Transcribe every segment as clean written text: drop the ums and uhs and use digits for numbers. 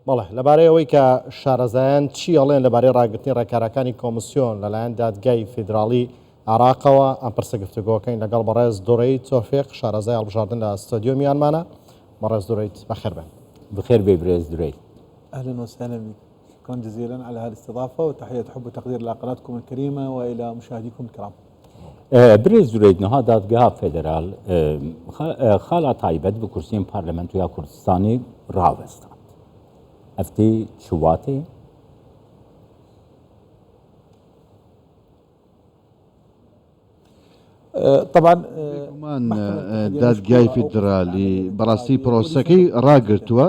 بەڵێ، لەبارەی ئەوەی کە شارەزایان چی ئەڵێن لەبارەی ڕاگرتنی ڕێکارەکانی کۆمسیۆن لەلایەن دادگای فیدراڵی عێراقەوە، ئەم پرسە گفتوگۆکەین لەگەڵ بەڕێز دورەید تۆفیق، شارەزای هەڵبژاردن لە ستۆدیۆ میوانمانە. بەڕێز دورەید بەخێر بێن. بخێر بێی برێز درەید. اهلا وسهلا بك شكرا جزيلا على هذه الاستضافة وتحية حب وتقدير إلى قناتكم الكريمة وإلى مشاهديكم الكرام. Birêz Zureyt niha Dadgeha Federal xala taybet bi kursiyên Parlamentoya Kurdistanê rawestand. Ev tê çi wateyê? بێگومان دادگای فیدرالی بەڕاستی پرۆسەکەی ڕاگرتووە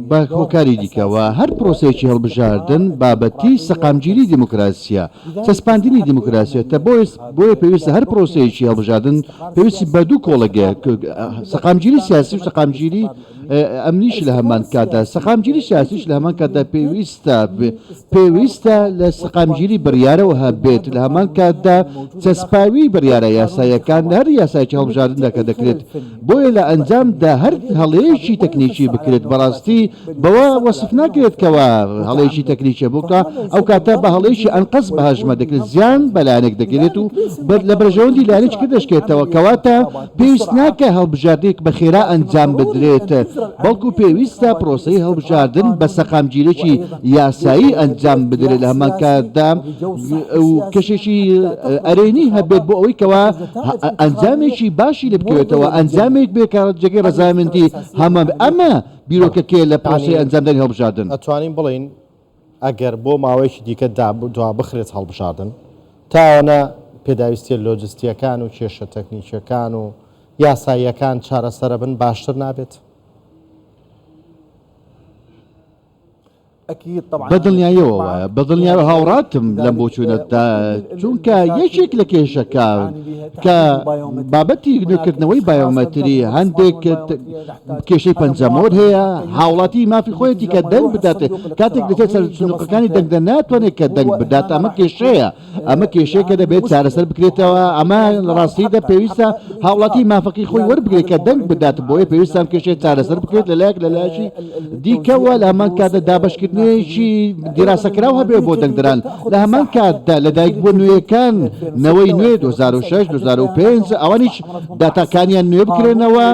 بە هۆکاری دیکەوە هەر پرۆسەیەکی هەڵبژاردن بابەتی سەقامگیری دیموکراسیە چەسپاندنی دیموکراسیەتە بۆیە پێویستە هەر پرۆسەیەکی هەڵبژاردن پێویستی بە دوو کۆڵەگەیە سەقامگیری سیاسی و سەقامگیری ئەمنیش لە هەمان کاتدا، سەقامگیری سیاسیش لە هەمان کاتدا پێویستە پێویستە لە سەقامگیری بڕیارەوە هەبێت، لە هەمان کاتدا چەسپاوی بڕیارە یاساییەکان لە هەر یاسایەکی هەڵبژاردندا کە دەکرێت، بۆیە لە ئەنجامدا هەر هەڵەیەکی تەکنیکی بکرێت بەڕاستی بەوە وەسف ناکرێت کەوا هەڵەیەکی تەکنیکیە بۆکە ئەو کاتە بە هەڵەیەکی ئەنقەست بەهەژمە دەکرێت زیان بە لایەنێک دەگەێت و لە بەرژەوەندی لایەنێکی تر دەشکێتەوە کەواتە پێویست ناکە هەڵبژاردنێک بە خێرا ئەنجام بدرێت، بەڵکو پێویستە پرۆسەی هەڵبژاردن بە سەقامگیریی یاسایی ئەنجام بدرێت لە هەمان کاتدا و کەشێکی ئەرێنی هەبێت بۆ ئەوەی کەوا ئەنجامێکی باشی لێ بکەوێتەوە، ئەنجامێک بێت کە جێگەی ڕەزامەندی هەمووان بێت. ئەمە بیرۆکەکەیە لە پرۆسەی ئەنجامدانی هەڵبژاردن. ئەتوانین بڵێین ئەگەر بۆ ماوەیەکی دیکە دوابخرێت هەڵبژاردن، تا ئەوەنە پێداویستییە لۆجستییەکان و کێشە تەکنیکییەکان و یاساییەکان چارەسەرەبن باشتر نابێت؟ بە دڵنیاییەوە وایە، بە دڵنیایەوە هاوڕاتم لەم بۆچوونەتدا، چونکە یەکێک لە کێشەکان کە بابەتی نوێکردنەوەی بایۆمەتری هەندێک کێشەی پەنجەمۆر هەیە، هاوڵاتی مافی خۆیەتی کە دەنگ بدات، کاتێک دەچێت سەر سندوقەکانی دەنگدەر ناتوانێت کە دەنگ بدات، ئەمە کێشەیە، ئەمە کێشەیەکە دەبێت چارەسەر بکرێتەوە، ئەمە لە ڕاستیدا پێویستە هاوڵاتی مافەکەی خۆی وەربگرێت کە دەنگ بدات، بۆیە پێویستە ئەم کێشەیە چارەسەر بکرێت لەلایەک لەلایەکی دیکەوە لە هەمان کاتدا دابەشکردنێکی دیراسەکراو هەبێت بۆ دەنگدەران، لە هەمان کاتدا لەدایکبووە نوێیەکان نەوەی نوێ 2006، 2005 ئەوانیش داتاکانیان نوێ بکرێنەوە،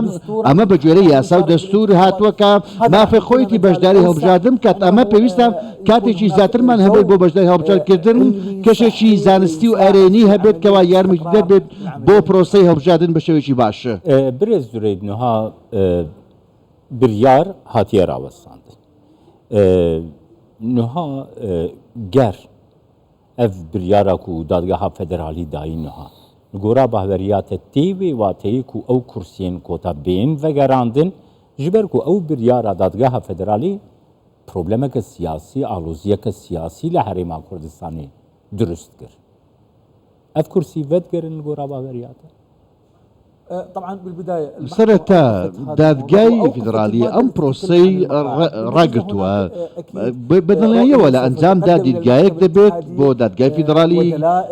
ئەمە بە گوێرەی یاسا و دەستوور هاتووە کە مافی خۆیەتی بەشداری هەڵبژاردن بکات، ئەمە پێویستە کاتێکی زیاترمان هەبێت بۆ بەشداری هەڵبژاردکردن، کەشێکی زانستی و ئەرێنی هەبێت کەوا یارمەتیدەر بێت بۆ پرۆسەی هەڵبژاردن بە شێوەیەکی باش. برێز درەید نها بریار هاتیە راوەستاندن. نها گەر ئەڤ بریارا کو دادگەها فederalî dayî niha li gora bahweriya te tê wê wateyê ku ew kursiyên kota bên vegerandin ji ber ku ew biryara dadgeha federalî problemeke siyasî, aloziyeke siyasî li Herêma Kurdistanê dirust kir. Ev kursî vedigerin li gora bahweriya te? سەرەتا دادگای فیدراڵی ئەم پرۆسەی ڕاگرتووە، بە دڵنیاییەوە لە ئەنجامدا دیدگایەک دەبێت بۆ دادگای فیدراڵی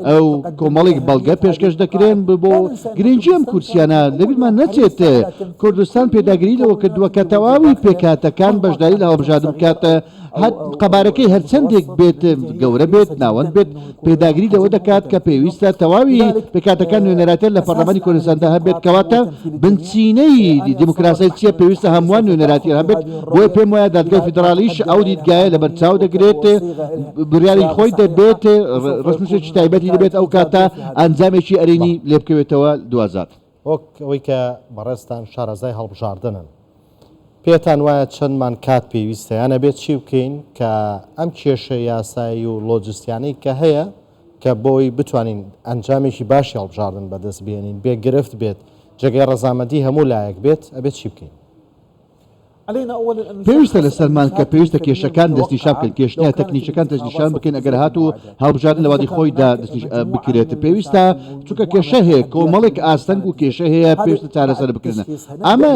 ئەو کۆمەڵێک بەڵگە پێشکەش دەکرێن بۆ گرنگی ئەم کورسیانە لەبیرمان نەچێت کوردستان پێداگری لەوە کردووە کە تەواوی پێکهاتەکان بەشداری لە هەڵبژاردن بکات هەر قەبارەکەی هەرچەندێک بێت گەورە بێت ناوەند بێت پێداگری لەوە دەکات کە پێویستە تەواوی پێکهاتەکان نوێنەرایەتیان لە پەرلەمانی کوردستاندا هەبێت کەواتە بنچینەی دیموکراسی چییە پێویستە هەمووان نوێنەرایەتیان هەبێت بۆیە پێم وایە دادگای فیدراڵیش ئەو دیدگایە لەبەرچاو دەگرێت بڕیاری خۆی دەبێت ڕەشنووسێکی تایبەتی دەبێت ئەو کاتە ئەنجامێکی ئەرێنی لێبکەوێتەوە دواجار. وەک ئەوەی کە بەڕێزتان شارەزای هەڵبژاردنن، پێتان وایە چەندمان کات پێویستە یان ئەبێت چی بکەین کە ئەم کێشە یاسایی و لۆجستیانەی کە هەیە کە بۆی بتوانین ئەنجامێکی باشی هەڵبژاردن بەدەست بهێنین بێ گرفت بێت جێگەی ڕەزامەندی هەموو لایەک بێت ئەبێت چی بکەین؟ پێویستە لەسەرمان کە پێویستە کێشەکان دەستنیشان بکەین، کێشە تەکنیکیەکان دەستنیشان بکەین، ئەگەر هاتوو هەڵبژاردن لە وادەی خۆیدا بکرێت پێویستە، چونکە کێشە هەیە، کۆمەڵێک ئاستەنگ و کێشە هەیە پێویستە چارەسەر بکرێن، ئەمە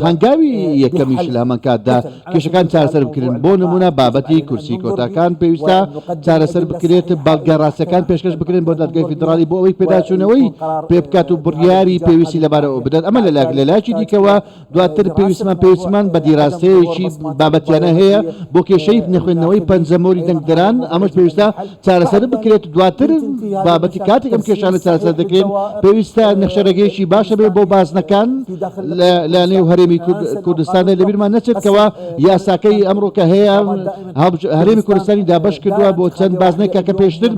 هەنگاوی یەکەمیش لە هەمان کاتدا کێشەکان چارەسەر بکرێن، بۆ نمونە بابەتی کورسی کۆتاکان پێویستە چارەسەر بکرێت، بەڵگە ڕاستەکان پێشکەش بکرێن بۆ دادگای فیدراڵی بۆ ئەوەی پێداچوونەوەی پێ بکات و بڕیاری پێویستی لەبارەوە بدات، ئەمە لەلایەک، لەلایەکی دیکەوە دواتر پێویستمان پێویستمان بە. بە دیراستەیەکی بابەتیانە هەیە بۆ کێشەی نەخوێندنەوەی پەنجەمۆری دەنگدەران، ئەمەش پێویستە چارەسەر بکرێت، دواتر بابەتی کاتێک ئەم کێشانە چارەسەر دەکرێن پێویستە نەخشەڕێگەیەکی باش هەبێت بۆ بازنەکان لە نێو هەرێمی کوردستاندا. لەبیرمان نەچێت کەوا یاساکەی ئەمڕۆ کە هەیە هەرێمی کوردستانی دابەش کردووە بۆ چەند بازنەیەک کە پێشتر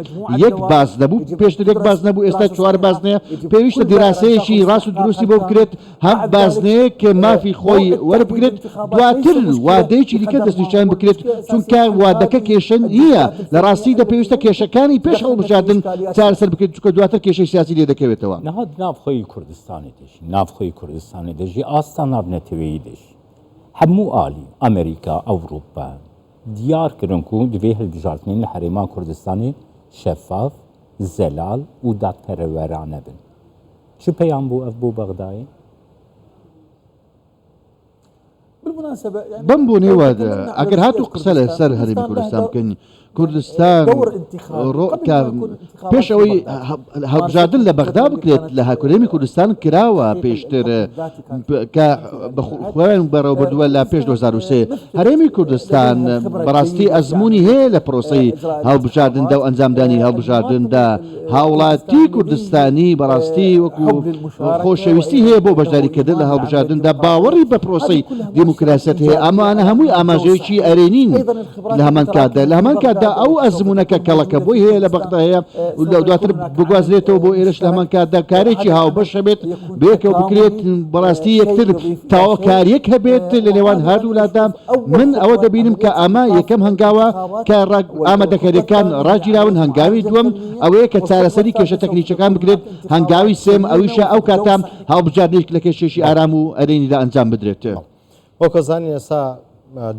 یەک بازنە بوو، پێشتر یەک بازنە بوو ئێستا چوار بازنەیە، پێویستە دیراسەیەکی ڕاست و دروستی بۆ بکرێت، هەر بازنەیەک مافی خۆی وەربگرێت، دواتر وادەیەکی دیکە دەستنیشان بکرێت، چونکە وادەکە کێشە نییە، لە ڕاستیدا پێویستە کێشەکانی پێش هەڵبژاردن چارەسەر بکرێت، چونکە دواتر کێشەی سیاسی لێ دەکەوێتەوە. نها ناوخۆی کوردستانی دەژی، ناوخۆی کوردستانی دەژی، ئاستا ناونەتەوەیی دەژی. هەموو ئالی، ئەمریکا، ئەوروپا، دیار کرن کو دڤێ هەلبژاردنێن لە هەرێما کوردستانێ شەفاف، زەلال و دادپەرەوەرانە بن. چ پەیام بوو ئەڤ بۆ بەغدایێ؟ بەم بۆنەیەوە ئەگەر هاتوو قسە لەسەر هەرێمی کوردستان بکەین، کوردستان پێش ئەوەی هەڵبژاردن لە بەغدا بکرێت لە هەرێمی کوردستان کراوە پێشتر کە خۆیان بەڕێوەبردووە لە پێش 2003 هەرێمی کوردستان بەڕاستی ئەزمموی هەیە لە پرۆسەی هەڵبژاردندا و ئەنجامدانی هەڵبژاردندا هاوڵاتی کوردستانی بەڕاستی وەکو خۆشەویستی هەیە بۆ بەشداریکردن لە هەڵبژاردندا باوەڕی بە پرۆسەی دیموکراسیەت هەیە ئەمانە هەمووی ئاماژەیەکی ئەرێنین لە هەمان کاتدا لە هەمان کاتدا ئەو ئەزمونە کە کەڵەکە بۆی هەیە لە بەغدا هەیە و لە دواتر بگوازرێتەوە بۆ ئێرەش لە هەمان کاتدا کارێکی هاوبەش هەبێت بەیەکەوە بکرێت بەڕاستی یەکتر تاوەکاریەک هەبێت لە نێوان هەردوولادا من ئەوە دەبینم کە ئەمە یەکەم هەنگاوە کە ئامادەکاریەکان ڕاگیراون هەنگاوی دووەم ئەوەیە کە چارەسەری کێشە تەکنیکەکان بکرێت هەنگاوی سێم ئەویشە ئەو کاتە هەڵبژاردنێک لە کێشێکی ئارام و ئەرێنیدا ئەنجام بدرێت. وەک ئەزانین ئێستا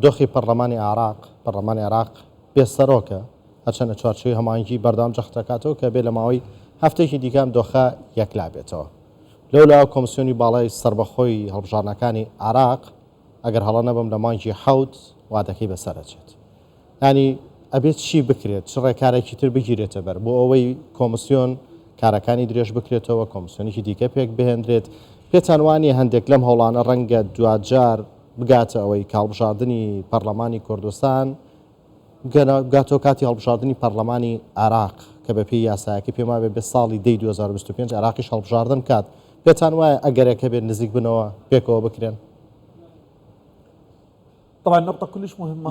دۆخی پەرلەمانی عێراق، پەرلەمانی عێراق بێ سەرۆکە، هەرچەندە چوارچێوەی هەماهەنگی بەردەوام جەخت دەکاتەوە کە بێ لە ماوەی هەفتەیەکی دیکە ئەم دۆخە یەکلا بێتەوە. لەولاوە کۆمسیۆنی باڵای سەربەخۆی هەڵبژاردنەکانی عێراق ئەگەر هەڵە نەبم لە مانگی حەوت وادەکەی بەسەر ئەچێت. یانی ئەبێت چی بکرێت، چ ڕێکارێکی تر بگیرێتە بەر بۆ ئەوەی کۆمسیۆن کارەکانی درێژ بکرێتەوە، کۆمسیۆنێکی دیکە پێک بهێنرێت؟ پێتان وا نییە هەندێک لەم هەوڵانە ڕەنگە دواجار بگاتە ئەوەی کە هەڵبژاردنی پەرلەمانی کوردستان بگاتەوە کاتی هەڵبژاردنی پەرلەمانی عێراق کە بەپێی یاسایەکەی پێم وابێ بێ ساڵی دەی 2025 عێراقیش هەڵبژاردن بکات؟ پێتان وایە ئەگەرێک هەبێت نزیک بنەوە پێکەوە بکرێن؟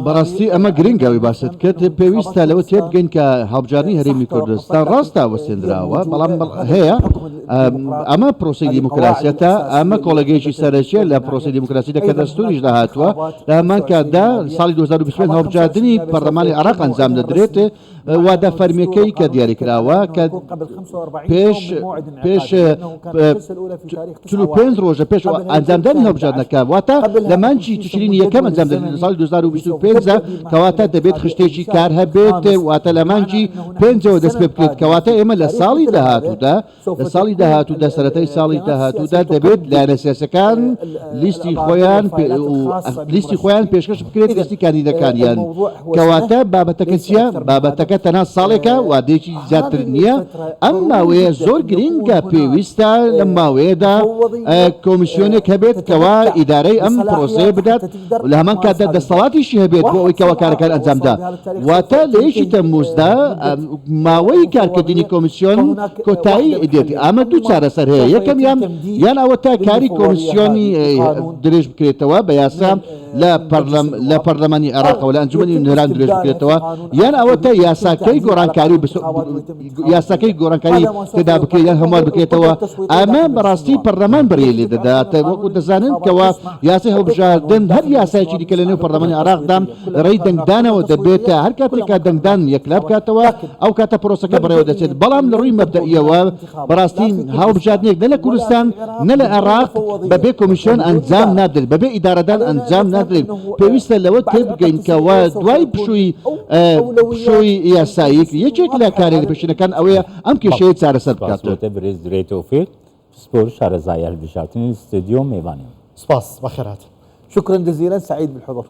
بەڕاستی ئەمە گرنگە ئەوەی باست کرد، پێویستە لەوە تێبگەین کە هەڵبژاردنی هەرێمی کوردستان ڕاستە وەستێندراوە، بەڵام هەیە ئەمە پرۆسەی دیموکراسیەتە، ئەمە کۆڵەگەیەکی سەرەکیە لە پرۆسەی دیموکراسیدا کە دەستوریشدا هاتووە، لە هەمان کاتدا ساڵی 2025 هەڵبژاردنی پەرلەمانی عێراق ئەنجام دەدرێت، وادە فەرمیەکەی کە دیاریکراوە کە پێش پێش 45 ڕۆژە پێش ئەنجامدانی هەڵبژاردنەکە واتە لە مانگی تشرینی یەکەم ئەنجام دەدرێت لە ساڵی 2025 کەواتە دەبێت خشتێکی کار هەبێت واتە لە مانگی پێنجەوە دەست پێ بکرێت کەواتە ئێمە لە ساڵی داهاتوودا لە ساڵی داهاتوودا سەرەتای ساڵی داهاتوودا دەبێت لایەنە سیاسەکان لیستی خۆیان لیستی خۆیان پێشکەش بکرێت لیستی کاندیدەکانیان کەواتە بابەتەکە چییە بابەتەکە تەنها ساڵێکە وادەیەکی زیاتر نییە ئەم ماوەیە زۆر گرینگە پێویستە لەم ماوەیەدا کۆمیسیۆنێک هەبێت کەوا ئیدارەی ئەم پرۆسەیە بدات لە هەمان کاتدا دەسەڵاتیشی هەبێت بۆ ئەوەی کەوا کارەکان ئەنجامدا واتە لە یەکی تەمموزدا ماوەی کارکردنی کۆمیسیۆن کۆتایی دێت ئەمە دوو چارەسەر هەیە یەکەمیان یان ئەوەتا کاری کۆمیسیۆنی درێژ بکرێتەوە بە یاسا لە پەرلەم لە پەرلەمانی عێراقەوە لە ئەنجومەنی نوێنەران درێژ بکرێتەوە یان ئەوەتا یاساکەی گۆڕانکاری یاساکەی گۆڕانکاری تێدا بکرێت یان هەموار بکرێتەوە ئەمە بەڕاستی پەرلەمان بڕیاری لێ دەدات وەکو دەزانن کەوا یاسای هەڵبژاردن هەر یاسایەکی دیکە لە نێو پەرلەمانی عێراقدا ڕێی دەنگدانەوە دەبێت هەر کاتێک کە دەنگدان یەکلا بکاتەوە ئەو کاتە پرۆسەکە بەڕێوە دەچێت بەڵام لە ڕووی مەبدەئیەوە بەڕاستی هەڵبژاردنێک نە لە کوردستان نە لە عێراق بەبێ کۆمیسیۆن ئەنجام نادرێت بەبێ ئیدارەدان ئەنجام نادرێت پێویستە لەوە تێبگەین کەوا دوای پشووی پشووی یاسایی یەکێک لە کارە لەپێشینەکان ئەوەیە ئەم کێشەیە چارەسەر بکات. سپاس بۆ تە برێز درێ تۆفیق پسپۆر شارەزای هەلبژارتنی ستۆدیۆ مێوانیم. سپاس بەخێرهاتن. شکرا جزیلا سعید بالحضور.